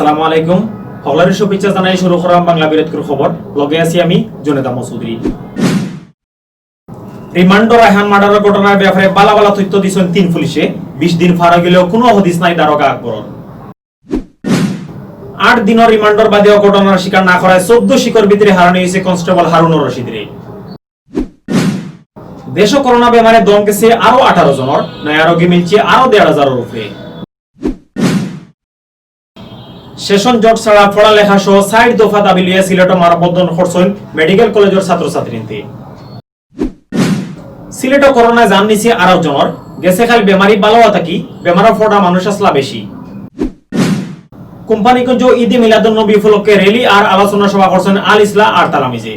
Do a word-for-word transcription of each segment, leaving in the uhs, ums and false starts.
আসসালামু আলাইকুম। হকলরে শুভেচ্ছা জানাই শুরু করাম বাংলা বিরতির খবর। লগে আছি আমি জুনেদ আহমদ চৌধুরী। রিমান্ডো রায়হান মার্ডারর ঘটনার ব্যাপারে বালা বালা তথ্য দিছইন তিন পুলিশে। বিশ দিন পার অই গেলেও কুনু হদিস নাই দারোগা আকবরর। আট দিনর রিমান্ডর বাদেও ঘটনার শিকার না করায় চৌদ্দ শিকর ভিতরে হারানি অইছে কনস্টেবল হারুনুর রশিদরে। দেশো করোনা বেমারে দম গেছে আরো আঠারো জনর, নয়া রোগী মিলছে আরো দেড় হাজারর উপরে। সেশন জট ছাড়া পড়ালেখা সহ ষাইট দফা দাবি লইয়া সিলেটো মানববন্ধন করছইন মেডিকেল কলেজর ছাত্রছাত্রীন্তে। সিলেটো করোনায় জান নিছে আরো জনর, গেছে কাইল বেমারি বালা অওয়া থাকি বেমারো পড়া মানুষ আছলা বেশি। কোম্পানীগঞ্জ ঈদে মিলাদুন্নবী উপলক্ষে র‍্যালি আর আলোচনা সভা করছইন আল ইসলাহ আর তালামিজে।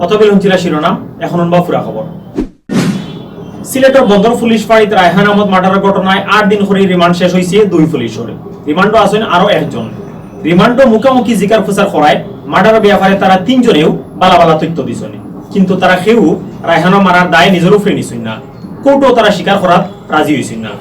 অতবিল হুনছিলা শিরোনাম, এখন হুনবা পুরা খবর। সিলেটর বন্দর পুলিশ ফাঁড়িত রায়হান আহমদ মার্ডারর ঘটনায় আট দিন করি রিমান্ড শেষ অইছে দুই পুলিশর। রিমান্ডো আছইন আরো একজন। রিমান্ডো মুখামুখি জিকার ফুসার করায় মার্ডারর ব্যাপারে তারা তিনজনেউ বালা বালা তথ্য দিছইন। কিন্তু তারা কেউ রায়হানর মারার দায় নিজর উপরে নিছইন না। কোর্টো তারা স্বীকার করাত রাজি অইছইন না।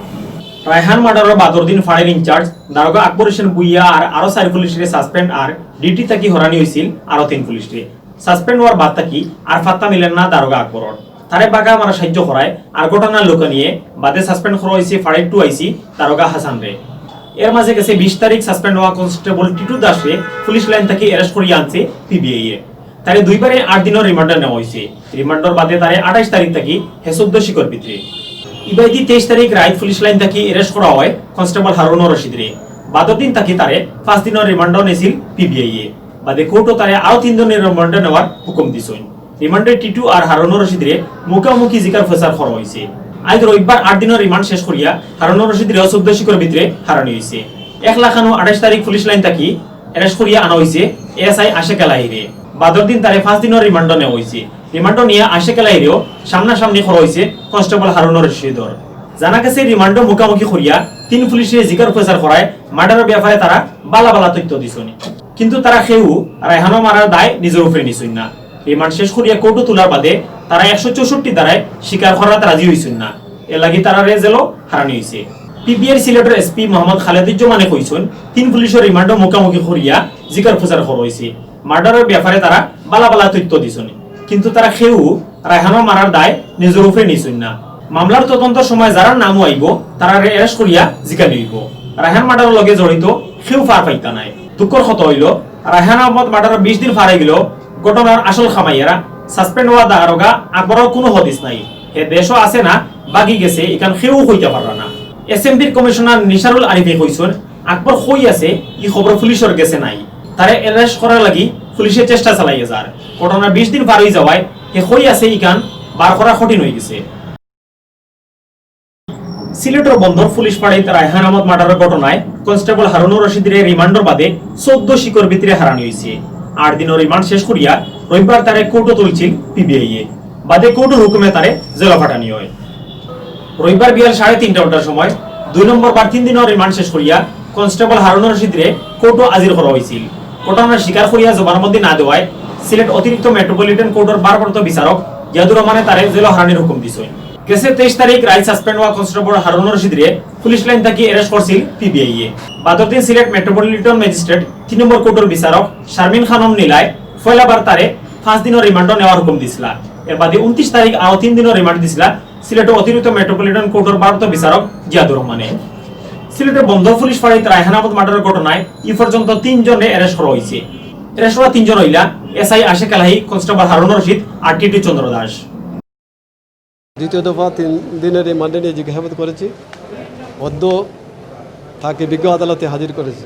রায়হান মার্ডারর বাদর দিন ফাঁড়ির ইনচার্জ দারোগা আকবর হোসেন ভুইয়া আর আরো চাইর পুলিশরে সাসপেন্ড আর ডিউটি থাকি হরানি অইছিল আরো তিন পুলিশরে। সাসপেন্ড অওয়ার বাদ থাকি আর পাত্তা মিলের না দারোগা আকবরর। তারে বাগা মারা সাহায্য করায় আর ঘটনা লুকানিয়ে বাদে সাসপেন্ড করা অইছে ফাঁড়ির টু আইসি দারোগা হাসানরে। এর মাঝে গেছে বিশ তারিখ সাসপেন্ড অওয়া কনস্টেবল টিটু দাসরে পুলিশ লাইন থাকি অ্যারেস্ট করিয়া আনছে পিবিআই এ। তারে দুইবারে আট দিনর রিমান্ডো নেওয়া অইছে। রিমান্ডর বাদে তারে আঠাইশ তারিখ থাকি হে চৌদ্দ শিকর ভিতরে। ইবায়দি তেইশ তারিখ রাইত পুলিশ লাইন থাকি অ্যারেস্ট করা অয় কনস্টেবল হারুনুর রশিদরে। বাদর দিন থাকি তারে পাঁচ দিনর রিমান্ডো নিছিল পিবিআই এ। বাদে কোর্টো তারে আরো তিন দিনর রিমান্ডো নেওয়ার হুকুম দিছইন। রিমান্ডে টিটু আর হারুনুর রশিদরে মুখামুখি জিকার ফুসার করা অইছে। আইজ রবিবার আট দিনর রিমান্ড শেষ করিয়া হারুনুর রশিদরেও চৌদ্দ শিকর ভিতরে হারানি অইছে। একলা খানো আঠাইশ তারিখ পুলিশ লাইন থাকি অ্যারেস্ট করিয়া আনা অইছে এএসআই আশেক এলাহিরে। বাদর দিন তারে পাঁচ দিনর রিমান্ডো নেওয়া অইছে। রিমান্ডো নিয়া আশেক এলাহিরেও সামনাসামনি করা অইছে কনস্টেবল হারুনুর রশিদর। জানা গেছে রিমান্ডো মুখামুখি করিয়া তিন পুলিশে জিকার ফুসার করায় মার্ডারর ব্যাপারে তারা বালা বালা তথ্য দিছইন। কিন্তু তারা কেউ রায়হানর মারার দায় নিজর উপরে নিছইন না। রিমান্ড শেষ করিয়া কোর্টো তুলার বাদে তারা একশো চৌষট্টি ধারায় স্বীকার করাত রাজি অইছইন না। এর লাগি তারারে জেলো হারানি অইছে। পিবিআইর সিলেটর এসপি মোহাম্মদ খালেদুজ্জামানে কইছইন, তিন পুলিশর রিমান্ডো মুখামুখি করিয়া জিকার ফুসার করা অইছে। মার্ডারর ব্যাপারে তারা বালা বালা তথ্য দিছইন, কিন্তু তারা কেউ রায়হানর মারার দায় নিজর উপরে নিছইন না। মামলার তদন্তর সময় যারার নামও আইবো, তারারে অ্যারেস্ট করিয়া জিকানি অইবো। রায়হান মার্ডারর লগে জড়িত কেউ পার পাইতা নায়। দুঃখর কথা অইলো, রায়হান আহমদ মার্ডারর বিশ দিন পার অই গেলেও ঘটনার আসল কামাইয়ারা সাসপেন্ড অওয়া দারোগা আকবরর কুনু হদিস নাই। হে দেশো আছে না বাগি গেছে, ইখান কেউ কইতা পাররা না। এসএমপির কমিশনার নিসারুল আরিফে কইছইন, আকবর কই আছে ই খবর পুলিশর গেছে নাই। তারে অ্যারেস্ট করার লাগি পুলিশে চেষ্টা চালাইয়া যার। ঘটনার বিশ দিন পার অই যাওয়ায় হে কই আছে ইখান বার করা কঠিন অই গেছে। সিলেটর বন্দর পুলিশ ফাঁড়িত রায়হান আহমদ মার্ডারর ঘটনায় কনস্টেবল হারুনুর রশিদরে রিমান্ডর বাদে চৌদ্দ শিকর ভিতরে হারানি অইছে। আট দিনর রিমান্ড শেষ করিয়া রবিবার তারে কোর্টো তুলছিল পিবিআই এ। বাদে কোর্টর হুকুমে তারে জেলো পাঠানি অয়। রবিবার বিয়াল সাড়ে তিনটা ঘন্টার সময় দুই নম্বর বার তিন দিনর রিমান্ড শেষ করিয়া কনস্টেবল হারুনুর রশিদরে কোর্টো হাজির করা অইছিল। ঘটনার স্বীকার করিয়া জবানবন্দি না দেওয়ায় সিলেট অতিরিক্ত মেট্রোপলিটন কোর্টর ভারপ্রাপ্ত বিচারক জিয়াদুর রহমানে তারে জেলো হারানির হুকুম দিছইন। গেছে তেইশ তারিখ রাইত সাসপেন্ড অওয়া কনস্টেবল হারুনুর রশিদরে পুলিশ লাইন থাকি অ্যারেস্ট করছিল পিবিআই এ। বাদর দিন সিলেট মেট্রোপলিটন ম্যাজিস্ট্রেট তিন নম্বর কোর্টর বিচারক শারমিন খানম নীলায় পয়লাবার তারে পাঁচ দিনর রিমান্ডো নেওয়ার হুকুম দিছিলা। এর বাদে ঊনত্রিশ তারিখ আরো তিন দিনর রিমান্ড দিছিলা সিলেটর অতিরিক্ত মেট্রোপলিটন কোর্টর ভারপ্রাপ্ত বিচারক জিয়াদুর রহমানে। সিলেটর বন্দর পুলিশ ফাঁড়িত রায়হান আহমদ মার্ডারর ঘটনায় ই পর্যন্ত তিনজনরে অ্যারেস্ট করা অইছে। অ্যারেস্ট অওয়া তিনজন অইলা এসআই আশেক এলাহি, কনস্টেবল হারুনুর রশিদ আর টিটু চন্দ্র দাস। দ্বিতীয় দফা তিন দিনের রিমান্ডে নিয়ে জিজ্ঞাসাবাদ করেছি। অদ্য তাকে বিজ্ঞ আদালতে হাজির করেছি।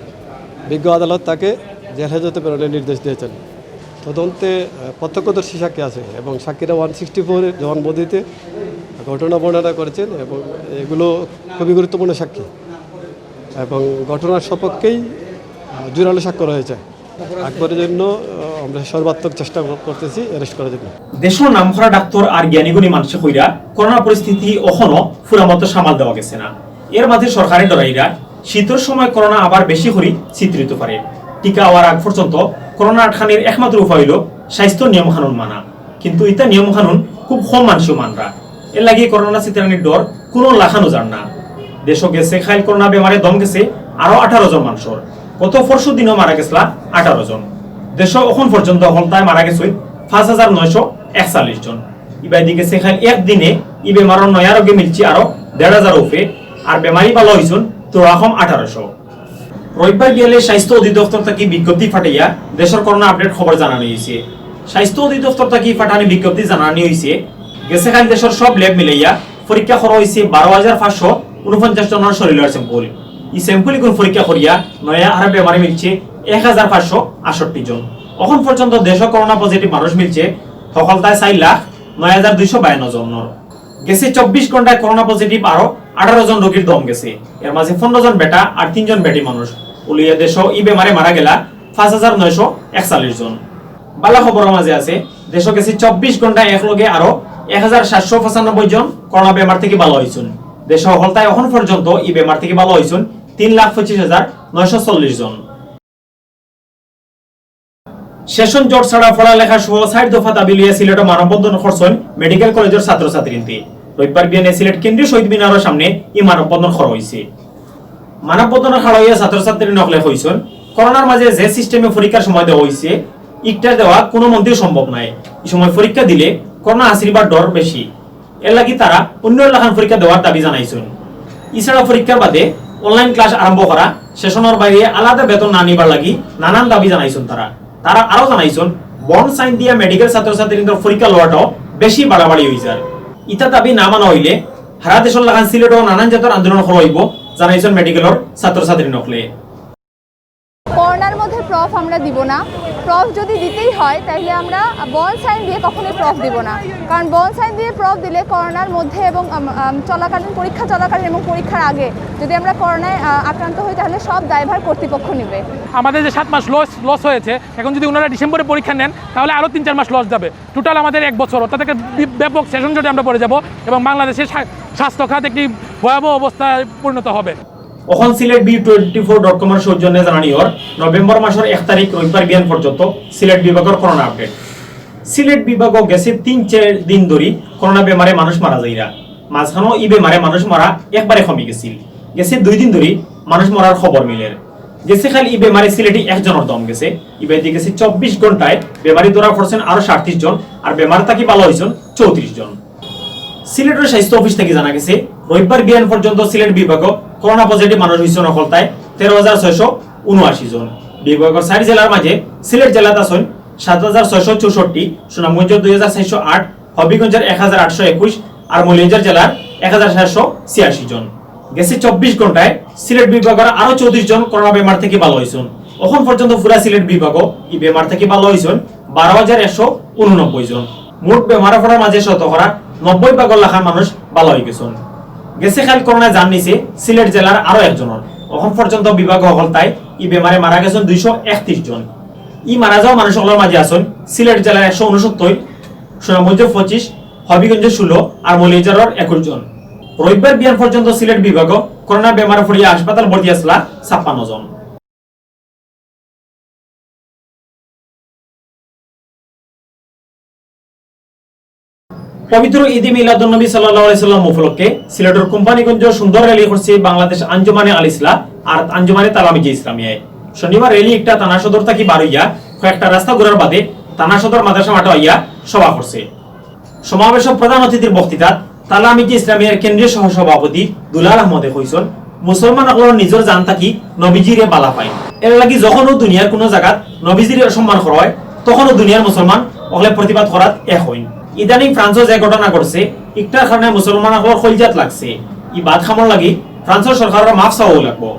বিজ্ঞ আদালত তাকে জেল হাজতে প্রেরণের নির্দেশ দিয়েছেন। তদন্তে, আহ, প্রত্যক্ষদর্শী সাক্ষী আছে এবং সাক্ষীরা ওয়ান সিক্সটি ফোর জবানবন্দিতে ঘটনা বর্ণনা করেছেন এবং এগুলো খুবই গুরুত্বপূর্ণ সাক্ষী এবং ঘটনার সপক্ষেই, আহ, জোরালো সাক্ষ্য রয়েছে। আকবরের জন্য, আহ, আমরা সর্বাত্মক চেষ্টা কর-, করতেছি অ্যারেস্ট করার জন্য। দেশর নামকরা ডাক্তার আর জ্ঞানীগুণী মানষে কইরা করোনা পরিস্থিতি অখনো পুরা মতো সামাল দেওয়া গেছে না। এর মাঝে সরকারে ডরাইরা শীতর সময় করোনা আবার বেশি করি চিত্রিত পারে। টিকা হওয়ার আগ পর্যন্ত করোনা আটকানির একমাত্র উপায় হইল স্বাস্থ্য নিয়ম কানুন মানা। কিন্তু ইতা নিয়ম কানুন খুব কম মানষেও মানরা। এর লাগি করোনা চিত্রানির ডর কোনো লাখানো যার না। দেশো গেছে খাইল করোনা বেমারে দম গেছে আরো আঠারো জন মানুষর। গত পরশু দিনও মারা গেছলা আঠারো জন। দেশো অখন পর্যন্ত হকলতায় মারা গেছইন পাঁচ হাজার নয়শো একচল্লিশ জন। ইবাদি গেছে খালি একদিনে ই বেমারর নয়া রোগী মিলছে আরো দেড় হাজার উপরে, আর বেমারি ভালা অইছইন তো রকম আঠারোশো। রবিবার বিয়ালে স্বাস্থ্য অধিদপ্তর থাকি বিজ্ঞপ্তি ফাটাইয়া দেশর করোনা আপডেট খবর জানানি অইছে। স্বাস্থ্য অধিদপ্তর থাকি ফাটানি বিজ্ঞপ্তি জানানি অইছে, গেছে খালি দেশর সব ল্যাব মিলাইয়া পরীক্ষা করা অইছে বারো হাজার পাঁচশো ঊনপঞ্চাশ জনর শরীলর স্যাম্পল। ই স্যাম্পল ইগুন পরীক্ষা করিয়া নয়া আর বেমারি মিলছে এক হাজার পাঁচশো আটষট্টি জন। অখন পর্যন্ত দেশো করোনা পজিটিভ মানুষ মিলছে হকলতায় চার লাখ নয় হাজার দুইশো বায়ান্ন জনর। গেছে চব্বিশ ঘন্টায় করোনা পজিটিভ আরো আঠারো জন রোগীর দম গেছে। এর মাঝে পনেরো জন বেটা আর তিনজন বেটি মানুষ। অউ লইয়া দেশো ই বেমারে মারা গেলা পাঁচ হাজার নয়শো একচল্লিশ জন। ভালা খবরর মাঝে আছে, দেশো গেছে চব্বিশ ঘন্টায় একলগে আরো এক হাজার সাতশো পঁচানব্বই জন করোনা বেমার থাকি ভালা অইছইন। দেশো হকলতায় অখন পর্যন্ত ই বেমার থাকি ভালা অইছইন তিন লাখ পঁচিশ হাজার নয়শো চল্লিশ জন। সেশন জট ছাড়া পড়ালেখা সহ চাইর দফা দাবি লইয়া সিলেটো মানববন্ধন করছইন মেডিকেল কলেজর ছাত্রছাত্রীন্তে। রবিবার বিয়ানে সিলেট কেন্দ্রীয় শহীদ মিনারর সামনে ই মানববন্ধন করা অইছে। মানববন্ধনর খাড়া অইয়া ছাত্রছাত্রী অকলে কইছইন, করোনার মাঝে যে সিস্টেমে পরীক্ষার সময় দেওয়া অইছে, ইকটা দেওয়া কুনুমন্তেউ সম্ভব নায়। ই সময় পরীক্ষা দিলে করোনা আছড়িবার ডর বেশি। এর লাগি তারা অইন্য লাখান পরীক্ষা দেওয়ার দাবি জানাইছইন। ইছাড়া পরীক্ষার বাদে অনলাইন ক্লাস আরম্ভ করা, সেশনর বাইরে আলাদা বেতন না নিবার লাগি নানান দাবি জানাইছইন তারা। তারা আরো জানাইছইন, বন্ড সাইন দিয়া মেডিকেল ছাত্রছাত্রীর পরীক্ষা লওয়াটাও বেশি বাড়াবাড়ি অইযার। ইতা দাবি না মানা অইলে হারা দেশর লাখান সিলেটও নানান জাতর আন্দোলন করা অইবো, জানাইছইন মেডিকেলর ছাত্রছাত্রী অকলে। করোনার মধ্যে প্রফ আমরা দিব না। প্রফ যদি দিতেই হয়, তাহলে আমরা বন্ড সাইন দিয়ে কখনোই প্রফ দিব না। কারণ বন্ড সাইন দিয়ে প্রফ দিলে করোনার মধ্যে এবং আম, আম, চলাকালীন, পরীক্ষা চলাকালীন এবং পরীক্ষার আগে যদি আমরা করোনায় আহ, আক্রান্ত হই, তাহলে সব দায়ভার কর্তৃপক্ষ নেবে। আমাদের যে সাত মাস লস লস হয়েছে, এখন যদি ওনারা ডিসেম্বরে পরীক্ষা নেন, তাহলে আরও তিন চার মাস লস যাবে। টোটাল আমাদের এক বছর, অর্থাৎ একটা বি- ব্যাপক সেশন জটে আমরা পড়ে যাব এবং বাংলাদেশের স্বা- স্বাস্থ্য খাত একটি ভয়াবহ অবস্থায় পরিণত হবে। অখন Sylhet B twenty four dot কমর সৌজন্যে জানানি অর, নভেম্বর মাসর এক তারিখ রবিবার বিয়ান পর্যন্ত সিলেট বিভাগর করোনা আপডেট। সিলেট বিভাগও গেছে তিন চাইর দিন ধরি করোনা বেমারে মানুষ মারা যাইরা। মাঝখানো ই বেমারে মানুষ মারা একবারে কমি গেছিল। গেছে দুই দিন ধরি মানুষ মরার খবর মিলের। গেছে খালি ই বেমারে সিলেটি একজনর দম গেছে। ইবাদি গেছে চব্বিশ ঘন্টায় বেমারি ধরা পড়ছইন আরো সাতত্রিশ জন, আর বেমার থাকি ভালা অইছইন চৌত্রিশ জন। সিলেটর স্বাস্থ্য অফিস থাকি জানা গেছে, রবিবার বিয়ান পর্যন্ত সিলেট বিভাগও করোনা পজিটিভ মানুষ অইছইন হকলতায় তেরো হাজার ছয়শো ঊনআশি জন। বিভাগর চাইর জেলার মাঝে সিলেট জেলাত আছইন সাত হাজার ছয়শো চৌষট্টি, সুনামগঞ্জর দুই হাজার চাইরশো আট, হবিগঞ্জর এক হাজার আটশো একুশ, আর মৌলভীবাজার জেলার এক হাজার সাতশো ছিয়াশি জন। গেছে চব্বিশ ঘন্টায় সিলেট বিভাগর আরো চৌত্রিশ জন করোনা বেমার থাকি ভালা অইছইন। অখন পর্যন্ত পুরা সিলেট বিভাগও ই বেমার থাকি ভালা অইছইন বারো হাজার একশো ঊননব্বই জন। মোট বেমার পড়ার মাঝে শতকরা নব্বই ভাগর লাখান মানুষ ভালা অই গেছইন। গেছে খালি করোনায় জান নিছে সিলেট জেলার আরো একজনর। অখন পর্যন্ত বিভাগ হকলতায় ই বেমারে মারা গেছইন দুইশো একত্রিশ জন। ই মারা যাওয়া মানুষ অকলর মাঝে আছইন সিলেট জেলার একশো ঊনসত্তর, সুনামগঞ্জ পঁচিশ, হবিগঞ্জ ষোলো, আর মৌলভীবাজারর একুশ জন। রবিবার বিয়ান পর্যন্ত সিলেট বিভাগও করোনা বেমারে পড়িয়া হাসপাতাল ভর্তি আছলা ছাপ্পান্ন জন। পবিত্র ঈদে মিলাদুন্নবী সাল্লাল্লাহু আলাইহি সাল্লাম উপলক্ষে সিলেটর কোম্পানীগঞ্জ সুন্দর র‍্যালি করছে বাংলাদেশ আঞ্জুমানে আল ইসলাহ আর আঞ্জুমানে তালামিজে ইসলামিয়ায়। শনিবার র‍্যালি একটা থানা সদর থাকি বার অইয়া কয়েকটা রাস্তা ঘুরার বাদে থানা সদর মাদ্রাসা মাঠে আইয়া সভা করছে। সমাবেশে প্রধান অতিথির বক্তৃতাত তালামিজে ইসলামিয়ার কেন্দ্রীয় সহসভাপতি দুলাল আহমদে কইছইন, মুসলমান অকলর নিজর জান থাকি নবীজিরে বালা পাইন। এর লাগি যখনও দুনিয়ার কুনু জাগাত নবীজিরে অসম্মান করা অয়, তখনও দুনিয়ার মুসলমান অকলে প্রতিবাদ করাত এক অইন। ইদানিং ফ্রান্সো যে ঘটনা ঘটছে, ইকটার কারণে মুসলমান অকলর কইলজাত লাগছে। ই বাদ কামর লাগি ফ্রান্সর সরকারর মাফ চাওয়া লাগবো।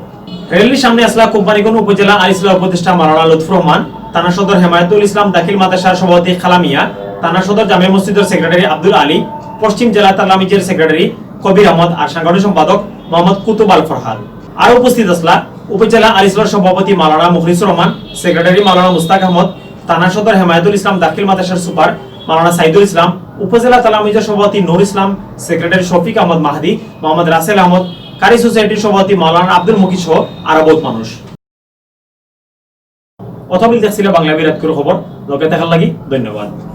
র‍্যালির সামনে আছলা কোম্পানীগঞ্জ উপজেলা আল ইসলাহ উপদেষ্টা মাওলানা লুৎফুর রহমান, থানা সদর হেমায়েতুল ইসলাম দাখিল মাদ্রাসার সভাপতি কালা মিয়া, থানা সদর জামে মসজিদর সেক্রেটারি আব্দুল আলী, পশ্চিম জেলা তালামিজের সেক্রেটারি কবির আহমদ আর সাংগঠনিক সম্পাদক মোহাম্মদ কুতুব আল ফরহাদ। আরো উপস্থিত আছলা উপজেলা আল ইসলাহর সভাপতি মাওলানা মুখলিসুর রহমান, সেক্রেটারি মাওলানা মুস্তাক আহমদ, থানা সদর হেমায়েতুল ইসলাম দাখিল মাদ্রাসার সুপার মাওলানা সাইদুল ইসলাম, উপজেলা তালামিজের সভাপতি নূর ইসলাম, সেক্রেটারি শফিক আহমদ মাহাদি, মোহাম্মদ রাসেল আহমদ, কারি সোসাইটির সভাপতি মাওলানা আব্দুল মুকিত সহ আরো বউত মানুষ। অথবিল দেখছিলা বাংলা বিরাটকুর খবর, লগে থাকার লাগি ধন্যবাদ।